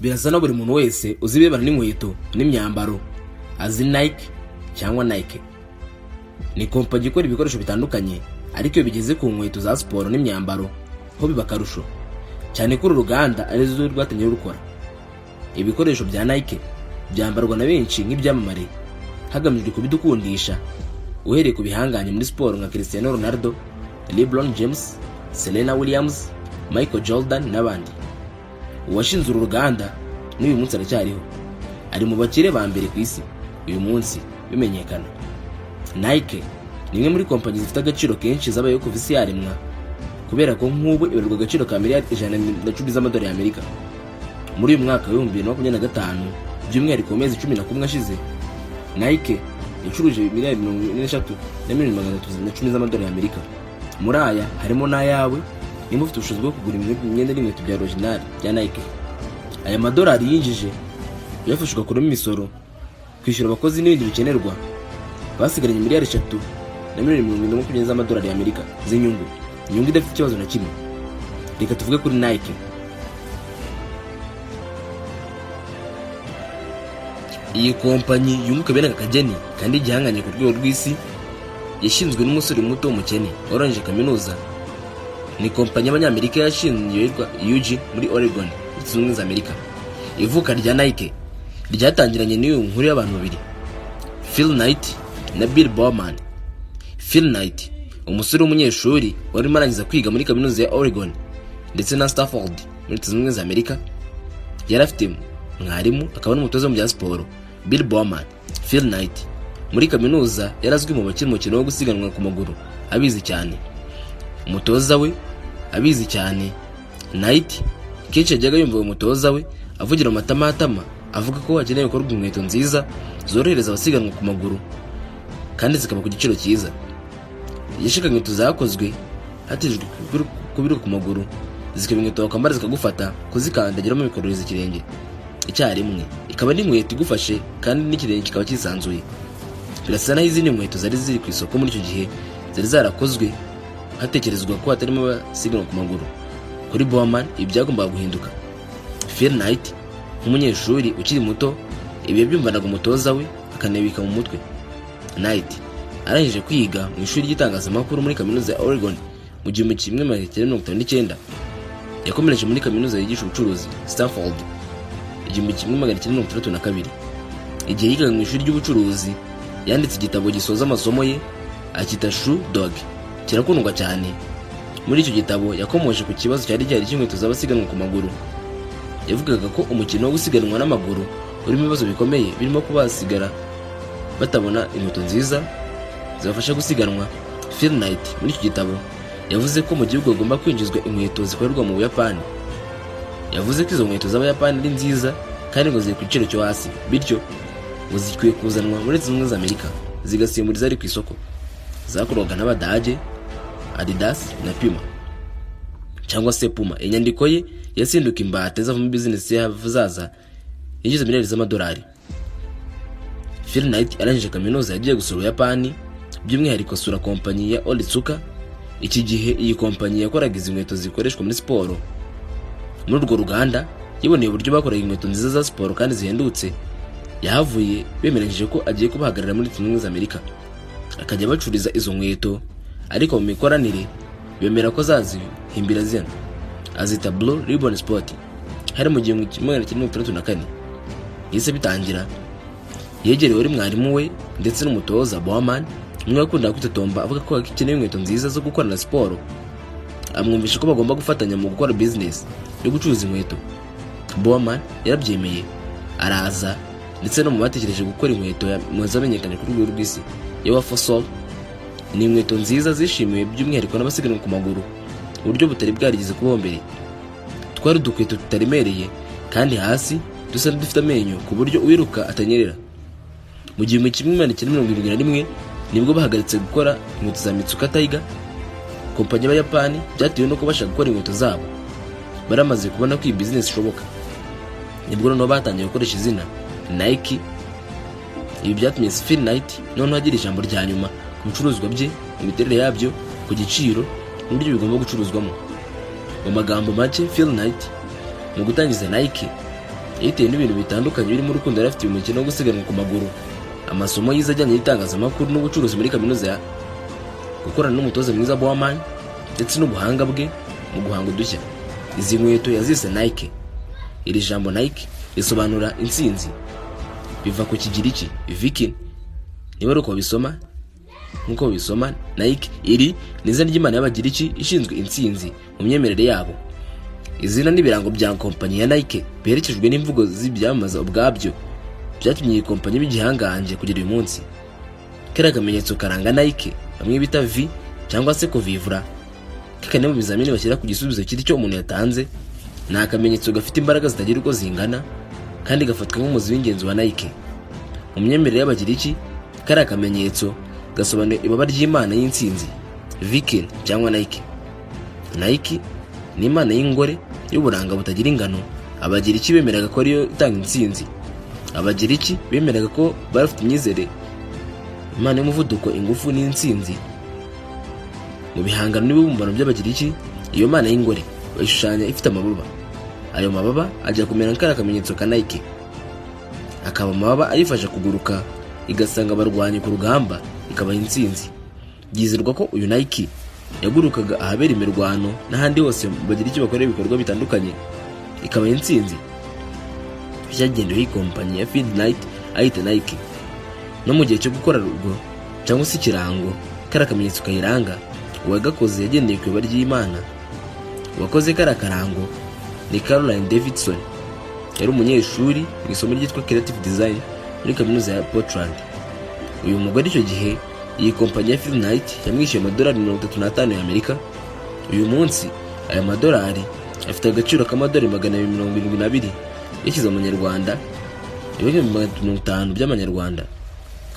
Birasa na buri muntu wese uzi ibirebana n'inkweto n'imyambaro azi Nike cyangwa Nike. Ni kompanyi ikora ibikoresho bitandukanye, ariko iyo bigeze ku nkweto za siporo n'imyambaro ho biba akarusho cyane ko uru ruganda ari zo rwatangiye rukora. Ibikoresho bya Nike byambarwa na benshi nk'ibyamamare hagamijwe kubidukundisha, uhereye ku bihanganye muri siporo nka Cristiano Ronaldo, LeBron James, Serena Williams, Michael Jordan n'abandi. Uwashinze uru ruganda n'uyu munsi aracyariho, ari mu bakire ba mbere ku isi uyu munsi bimenyekana. Nike ni imwe muri kompanyi zifite agaciro kenshi zabayeho kuva isi yaremwa, kubera ko nk'ubu ibarirwa agaciro ka miliyari 110 z'amadolari y'Amerika. Muri uyu mwaka wa 2025, by'umwihariko mu mezi 11 ashize, Nike yacuruje miliyari 43 na miliyoni 310 z'amadolari y'Amerika. Muri aya harimo n'ayawe niba ufite ubushobozi bwo kugura imyenda n'inkweto bya original bya Nike. Aya madolari yinjije uyafashe ugakuramo imisoro, kwishyura abakozi n'ibindi bikenerwa, basigaranye miliyari 3 na miliyoni 420 z'amadolari y'Amerika z'inyungu, inyungu idafite ikibazo na kimwe. Reka tuvuge kuri Nike. Iyi kompanyi yunguka bene aka kageni kandi igihanganye ku rwego rw'isi yashinzwe n'umusore muto w'umukene warangije kaminuza. Ni kompanyi y'Abanyamerika yashinzwe yitwa Eugene muri Oregon, Leta Zunze Ubumwe za Amerika. Ivuka rya Nike ryatangiranye n'iyo nkuru y'abantu babiri, Phil Knight na Bill Bowerman. Phil Knight, umusore w'umunyeshuri wari urimo arangiza kwiga muri kaminuza ya Oregon ndetse na Stanford muri Leta Zunze Ubumwe za Amerika, yari afite mwarimu akaba n'umutoza mu bya siporo, Bill Bowerman. Phil Knight muri kaminuza yari azwi mu bakina umukino wo gusiganwa ku maguru abizi cyane, umutoza we abizi cyane. Knight kenshi yajyaga yumva uwo mutoza we avugira mu matamatama avuga ko hakenewe gukorwa inkweto nziza zorohereza abasiganwa ku maguru kandi zikaba ku giciro cyiza. Yashakaga inkweto zakozwe hatejwe kubiruka ku maguru, zikaba inkweto wakwambara zikagufata, kuzikandagiramo bikorohereza ikirenge icyarimwe, ikaba n'inkweto igufashe kandi n'ikirenge kikaba cyisanzuye. Birasa naho izindi nkweto zari ziri ku isoko muri icyo gihe zari zarakozwe hatekerezwa ko hatarimo abasiganwa ku maguru. Kuri Bowerman ibi byagombaga guhinduka. Phil Knight nk'umunyeshuri ukiri muto ibi yabyumvanaga umutoza we akanabika mu mutwe. Knight arangije kwiga mu ishuri ry'itangazamakuru muri kaminuza ya Oregon mu 1959, yakomereje muri kaminuza yigisha ubucuruzi Stanford 1962. Igihe yigaga mu ishuri ry'ubucuruzi yanditse igitabo gisoza amasomo ye akita Shoe Dog, kirakundwa cyane. Muri icyo gitabo yakomoje ku kibazo cyari gihari cy'inkweto z'abasiganwa ku maguru. Yavugaga ko umukino wo gusiganwa n'amaguru urimo ibibazo bikomeye, birimo kuba basigara batabona inkweto nziza zibafasha gusiganwa. Phil Knight muri icyo gitabo yavuze ko mu gihugu hagomba kwinjizwa inkweto zikorerwa mu Buyapani. Yavuze ko izo nkweto z'Abayapani ari nziza kandi ngo ziri ku giciro cyo hasi, bityo ngo zikwiye kuzanwa muri Leta Zunze Ubumwe za Amerika zigasimbura izari ku isoko zakorwaga n'Abadage, Adidas na Puma cyangwa se Puma. Inyandiko ye yasinduka imbata izavamo bizinesi y'ahazaza yinjiza miliyari z'amadolari. Phil Knight arangije kaminuza yagiye gusura Ubuyapani, by'umwihariko asura kompanyi ya Onitsuka. Iki gihe iyi kompanyi yakoraga izi nkweto zikoreshwa muri siporo. Muri urwo ruganda yiboneye uburyo bakoraga inkweto nziza za siporo kandi zihendutse. Yahavuye bemeranyije ko agiye kubahagararira muri Leta Zunze Ubumwe za Amerika, akajya bacuriza izo nkweto, ariko mu mikoranire bemera ko azazihimbira zino, azita Blue Ribbon Sport. Hari mu 1964 yahise bitangira. Yegereye wari mwarimu we ndetse n'umutoza Bowerman, umwe wakundaga kwitotomba avuga ko akeneye inkweto nziza zo gukorana siporo, amwumvisha ko bagomba gufatanya mu gukora business yo gucuruza inkweto. Bowerman yarabyemeye, araza ndetse no mu batekereje gukora inkweto zamenyekanye ku rwego rw'isi ya Waffle. Ni inkweto nziza zishimiwe by'umwihariko n'abasiganwa ku maguru uburyo butari bwarigeze kubaho mbere. Twari udukweto tutaremereye kandi hasi dusa n'udufite amenyo ku buryo uwiruka atanyerera. Mu 1971 nibwo bahagaritse gukora inkweto za Onitsuka Tiger, kompanyi y'Abayapani, byatewe nuko bashaka gukora inkweto zabo. Baramaze kubona ko iyi business ishoboka, nibwo noneho batangiye gukoresha izina Nike. Ibi byatumye Phil Knight noneho agira ijambo rya nyuma ku bicuruzwa bye, mu miterere yabyo, ku giciro n'uburyo bigomba gucuruzwamo. Mu magambo make, Phil Knight mu gutangiza Nike Yayitewe n'ibintu bitandukanye birimo urukundo yari afitiye umukino wo gusiganwa ku maguru, amasomo yize ajyanye n'itangazamakuru n'ubucuruzi muri kaminuza ya gukorana n'umutoza mwiza Bowerman, ndetse n'ubuhanga bwe mu guhanga udushya. Izi nkweto yazise Nike. Iri jambo Nike risobanura intsinzi, biva ku Kigiriki Viking, niba ari uko babisoma, nk'uko babisoma Nike. Iri ni izina ry'imana y'Abagiriki ishinzwe intsinzi mu myemerere yabo. Izina n'ibirango bya kompanyi ya Nike biherekejwe n'imvugo z'ibyamamaza ubwabyo byatumye iyi kompanyi iba igihangange kugera uyu munsi. Kariya kamenyetso karanga Nike bamwe bita V cyangwa se kuvivura kane mu bizamini bashyira ku gisubizo cy'icyo umuntu yatanze, ni akamenyetso gafite imbaraga zitagira uko zingana kandi gafatwa nk'umuzi w'ingenzi wa Nike. Mu myemerere y'Abagiriki, kariya akamenyetso gasobanuye ibaba ry'imana y'intsinzi Viking cyangwa Nike. Nike ni imana y'ingore y'uburanga butagira ingano. Abagiriki bemeraga ko ariyo itanga intsinzi. Abagiriki bemeraga ko bari bafite imyizere imana y'umuvuduko, ingufu n'intsinzi. Mu bihangano n'ibibumbano by'Abagiriki, iyo mana y'ingore bayishushanya ifite amababa. Ayo mababa ajya kumera nk'akariya akamenyetso ka Nike, akaba amababa ayifasha kuguruka igasanga abarwanyi ku rugamba, ikabaha intsinzi. Byizerwa ko uyu Nike yagurukaga ahabera imirwano n'ahandi hose bagira icyo bakora ibikorwa bitandukanye, ikabaha intsinzi. Cyagendeweho ikompanyi ya Phil Knight ayita Nike. No mu gihe cyo gukora urwo cyangwa se ikirango, kariya akamenyetso kayiranga, uwagakoze yagendeye ku ibaba ry'Imana. Uwakoze kariya karango ni Caroline Davidson. Yari umunyeshuri mu isomo ryitwa Creative Design muri kaminuza ya Portland. Uyu mugore icyo gihe iyi kompanyi ya Phil Knight yamwishyuye amadolari 35 y'Amerika. Uyu munsi aya madolari afite agaciro k'amadolari 272 yashyize mu manyarwanda, 350 by'amanyarwanda.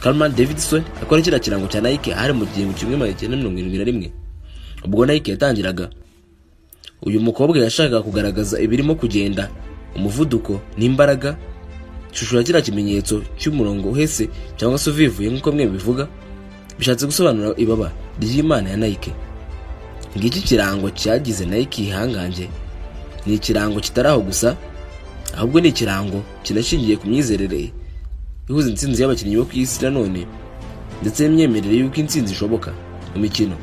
Caroline Davidson akora kiriya kirango cya Nike hari mu 1971, ubwo Nike yatangiraga. Uyu mukobwa yashakaga kugaragaza ibirimo kugenda, umuvuduko n'imbaraga. Ishusho ya kiriya kimenyetso cy'umurongo uhese cyangwa se uvivuye nk'uko mwe bivuga, bishatse gusobanura ibaba ry'imana ya Nike. Ngiki kirango cyagize Nike ihangange. Ni ikirango kitari aho gusa, ahubwo ni ikirango kinashingiye ku myizerere ihuza intsinzi y'abakinnyi bo ku isi nanone ndetse n'imyemerere y'uko intsinzi ishoboka mu mikino.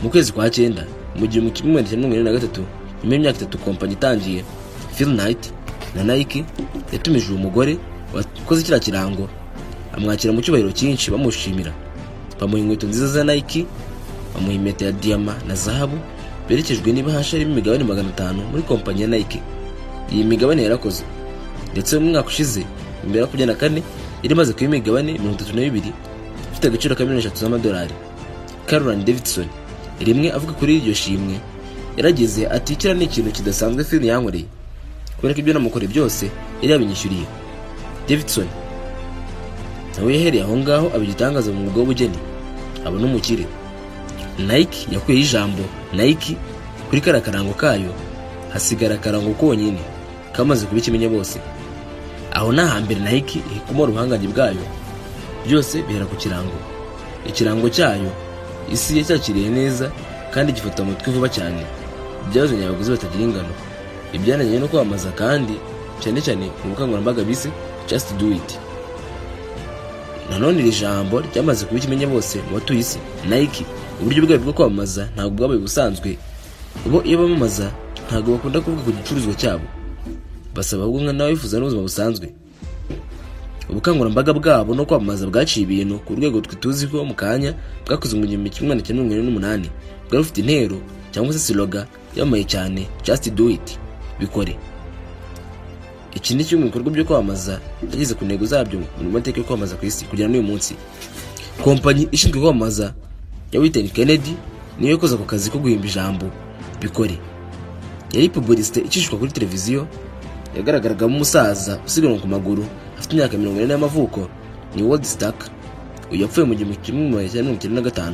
Mu kwezi kwa cyenda mu 1973, nyuma y'imyaka 3 kompanyi itangiye, Phil Knight na Nike yatumije uyu mugore wakoze kiriya kirango, amwakira mu cyubahiro cyinshi, bamushimira, bamuha inkweto nziza za Nike, bamuha impeta ya diyama na zahabu berekejwe n'ibahasha irimo imigabane 500 muri kompanyi ya Nike. Iyi migabane yarakoze, ndetse mu mwaka ushize mbere ya 24 yari imaze kuba imigabane 32 ifite agaciro ka miliyoni 3 z'amadolari. Caroline Davidson rimwe avuga kuri iryo shimwe yaragize ati: "Kiriya ni ikintu kidasanzwe Phil yankoreye, kubera ko ibyo namukoreye byose yari yabinyishyuriye." Davidson nawe yahereye aho ngaho aba igitangaza mu mwuga w'ubugeni, aba n'umukire. Nike yakuyeho ijambo Nike kuri kariya karango kayo, hasigara akarango konyine kamaze kuba ikimenya bose. Aho ni ahambere Nike ikomora ubuhangange bwayo. Byose bihera ku kirango. Ikirango cyayo isi yacyakiriye neza kandi gifata umutwe vuba cyane. Byazanye abaguzi batagira ingano, ibyanajyanye no kwamamaza, kandi cyane cyane mu bukangurambaga bise "Just do it". Nanone iri jambo ryamaze kuba ikimenya bose mu batuye isi. Nike uburyo bwayo bwo kwamamaza ntabwo bwabaye ubusanzwe. Bo iyo bamamaza ntabwo bakunda kuvuga ku gicuruzwa cyabo, basaba ahubwo n'abifuza n'ubuzima busanzwe. Ubukangurambaga bwabo no kwamamaza bwaciye ibintu ku rwego twe tuzi ko mu kanya bwakozwe mu 1978. Bwari bufite intero cyangwa se slogan yamamaye cyane: "Just do it", bikore. Iki ni kimwe mu bikorwa byo kwamamaza byageze ku ntego zabyo mu mateka yo kwamamaza ku isi kugera n'uyu munsi. Kompanyi ishinzwe kwamamaza ya Wieden Kennedy niyo yakoze ako kazi ko guhimba ijambo "bikore". Yari publicité icishwa kuri televiziyo, yagaragaragamo umusaza usiganwa ku maguru afite imyaka 40 y'amavuko, ni Walt Stark. Uyu yapfuye mu 1995.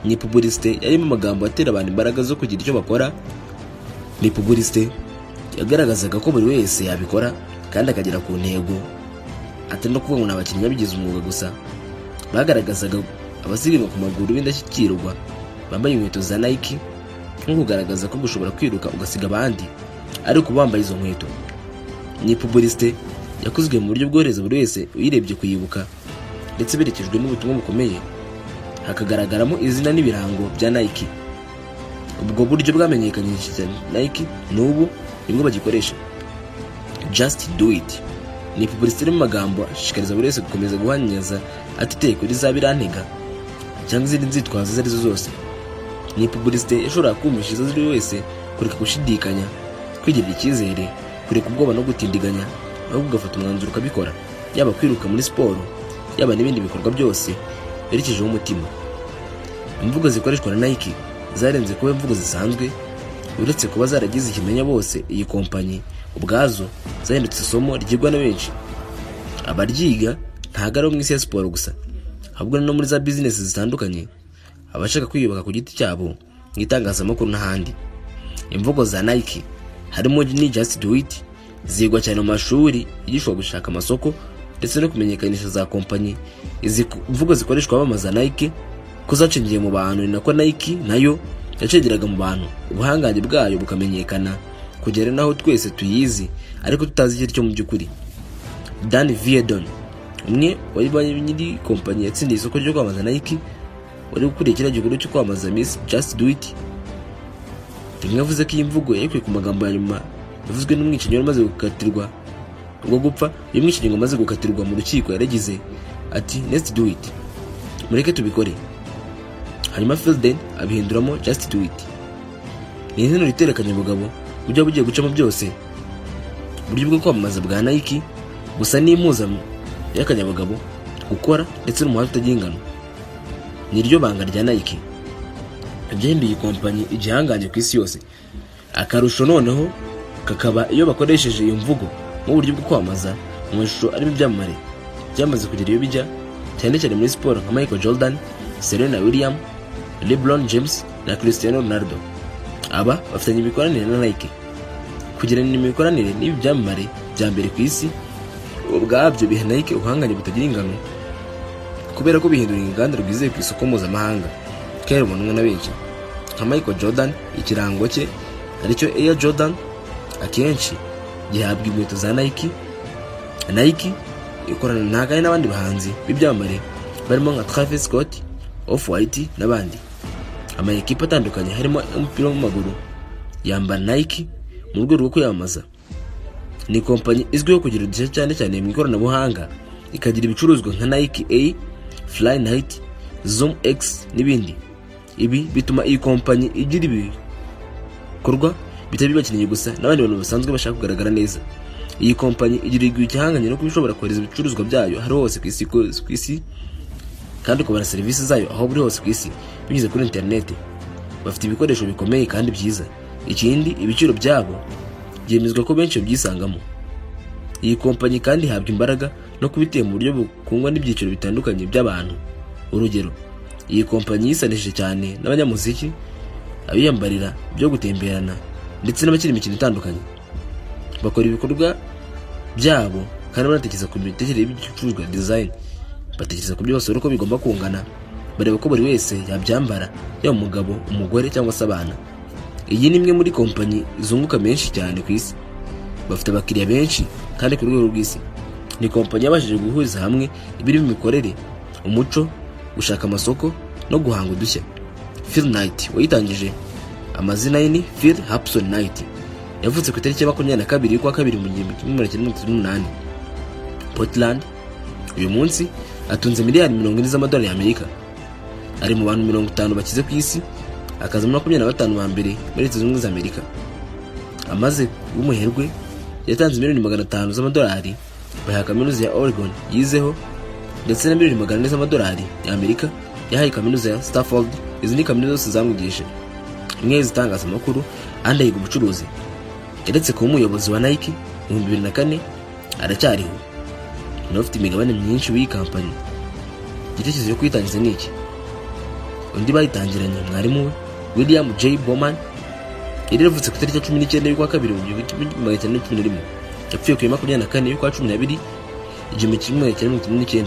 Ni publicité yarimo amagambo atera abantu imbaraga zo kugira icyo bakora. Ni publicité yagaragazaga ko buri wese yabikora kandi akagera ku ntego, atari no kuvuga ngo ni abakinnyi babigize umwuga gusa. Bagaragazaga abasiganwa ku maguru b'indashyikirwa bambaye inkweto za Nike, nko kugaragaza ko gushobora kwiruka ugasiga abandi ariko bambaye izo nkweto. Ni publicité yakozwe mu buryo bworohereza buri wese uyirebye kuyibuka, ndetse berekejwe n'ubutumwa bukomeye, hakagaragaramo izina n'ibirango bya Nike. Ubwo buryo bwamenyekanishije Nike, n'ubu nibwo bagikoresha. "Just do it" ni publicité iri mu magambo ashishikariza buri wese gukomeza guhanyaza atiteye kuri za birantega cyangwa izindi nzitwazo izo arizo zose. Ni publicité ishobora kumvisha buri wese kureka gushidikanya, kwigirira icyizere, kureka ubwoba no gutindiganya, ahubwo ugafata umwanzuro ukabikora, yaba kwiruka muri siporo, yaba n'ibindi bikorwa byose berekejeho umutima. Imvugo zikoreshwa na Nike zarenze kuba imvugo zisanzwe. Uretse kuba zaragize ikimenya bose, iyi kompanyi ubwazo zahindutse isomo ryigwa na benshi. Abaryiga ntabwo ari abo mu isi ya siporo gusa, ahubwo no muri za bizinesi zitandukanye, abashaka kwiyubaka ku giti cyabo, mu itangazamakuru n'ahandi. Imvugo za Nike harimo ni "Just do it" zigwa cyane mu mashuri yigishwa gushaka amasoko ndetse no kumenyekanisha za kompanyi. Izi mvugo zikoreshwa bamamaza Nike ko zacengeye mu bantu, ni nako Nike nayo yacengeraga mu bantu, ubuhangange bwayo bukamenyekana kugera naho twese tuyizi ariko tutazi icyo cyo mu by'ukuri. Dan Wieden, umwe wari ba nyiri kompanyi yatsindiye isoko ryo kwamamaza Nike, wari ukuriye kiriya gikorwa cyo kwamamaza Miss "Just Do It", rimwe yavuze ko iyi mvugo yayikuye ku magambo ya nyuma yavuzwe n'umwicanyi wari umaze gukatirwa ubwo gupfa. Uyu mwicanyi ngo amaze gukatirwa mu rukiko yaragize ati: "Let's do it, mureke tubikore." Hanyuma Phil Wieden abihinduramo "Just do it". Ni interuro itera akanyabugabo ujya bugiye gucamo byose. Uburyo bwo kwamamaza bwa Nike gusa ni impuzamo y'akanyabugabo, gukora ndetse n'umuhate utagira ingano. Ni ryo banga rya Nike ryahinduye iyi kompanyi igihangange ku isi yose. Akarusho noneho kakaba iyo bakoresheje iyo mvugo nk'uburyo bwo kwamamaza mu mashusho arimo ibyamamare byamaze kugera iyo bijya, cyane cyane muri siporo, nka Michael Jordan, Serena Williams, LeBron James na Cristiano Ronaldo. Aba bafitanye imikoranire na Nike. Kugirana imikoranire n'ibi byamamare bya mbere ku isi ubwabyo biha Nike ubuhangange butagira ingano, kubera ko bihindura uruganda rwizewe ku isoko mpuzamahanga kandi rubonwa na benshi. Nka Michael Jordan, ikirango cye aricyo Air Jordan akenshi gihabwa inkweto za Nike. Nike ikorana nta n'abandi bahanzi b'ibyamamare barimo nka Travis Scott, Off White n'abandi. Ama ekipa atandukanye harimo umupira w'amaguru yambara Nike mu rwego rwo kwiyamamaza. Ni kompanyi izwiho kugira udushya cyane cyane mu ikoranabuhanga, ikagira ibicuruzwa nka Nike Air, Flyknit, Zoom X n'ibindi. Ibi bituma iyi kompanyi igira ibikorwa bitari iby'abakinnyi gusa, n'abandi bantu basanzwe bashaka kugaragara neza. Iyi kompanyi igira igihanganye no kuba ishobora kohereza ibicuruzwa byayo aho hose ku isi, kandi ukabona serivisi zayo aho buri hose ku isi binyuze kuri interineti. Bafite ibikoresho bikomeye kandi byiza. Ikindi, ibiciro byabo byemezwa ko benshi babyisangamo. Iyi kompanyi kandi ihabwa imbaraga no kuba iteye mu buryo bukundwa n'ibyiciro bitandukanye by'abantu. Urugero, iyi kompanyi yisanishije cyane n'abanyamuziki, abiyambarira byo gutemberana ndetse n'abakina imikino itandukanye. Bakora ibikorwa byabo kandi banatekereza ku mitekerereze y'ibicuruzwa, design. Batekereza ku byo basora uko bigomba kungana, bareba ko buri wese yabyambara, yaba umugabo, umugore cyangwa se abana. Iyi ni imwe muri kompanyi zunguka menshi cyane ku isi. Bafite abakiriya benshi kandi ku rwego rw'isi. Ni kompanyi yabashije guhuriza hamwe ibirimo imikorere, umuco, gushaka amasoko no guhanga udushya. Phil Knight wayitangije, amazina ye ni Phil Hobson Knight, yavutse ku itariki ya 22 y'ukwa kabiri mu 1938, Portland. Uyu munsi atunze miliyari 40 z'amadolari y'Amerika. Ari mu bantu 50 bakize ku isi, akaza muri 25 ba mbere muri Leta Zunze Ubumwe za Amerika. Amaze kuba umuherwe, yatanze miliyoni 500 z'amadolari bayaha kaminuza ya Oregon yizeho, ndetse na miliyoni 400 z'amadolari y'Amerika yahaye kaminuza ya Stanford. Izi ni kaminuza zose zamwigishije, imwe yize itangazamakuru, andi ayiga ubucuruzi. Uretse kuba umuyobozi wa Nike mu 2004, aracyariho, nawe ufite imigabane myinshi w'iyi kampanyi. Igitekerezo cyo kuyitangiza ni iki: undi bayitangiranye, mwarimu we William J Bowman, yari yaravutse ku itariki ya 19 y'ukwa kabiri mu 1911, yapfuye ku ya 24 y'ukwa 12 1999.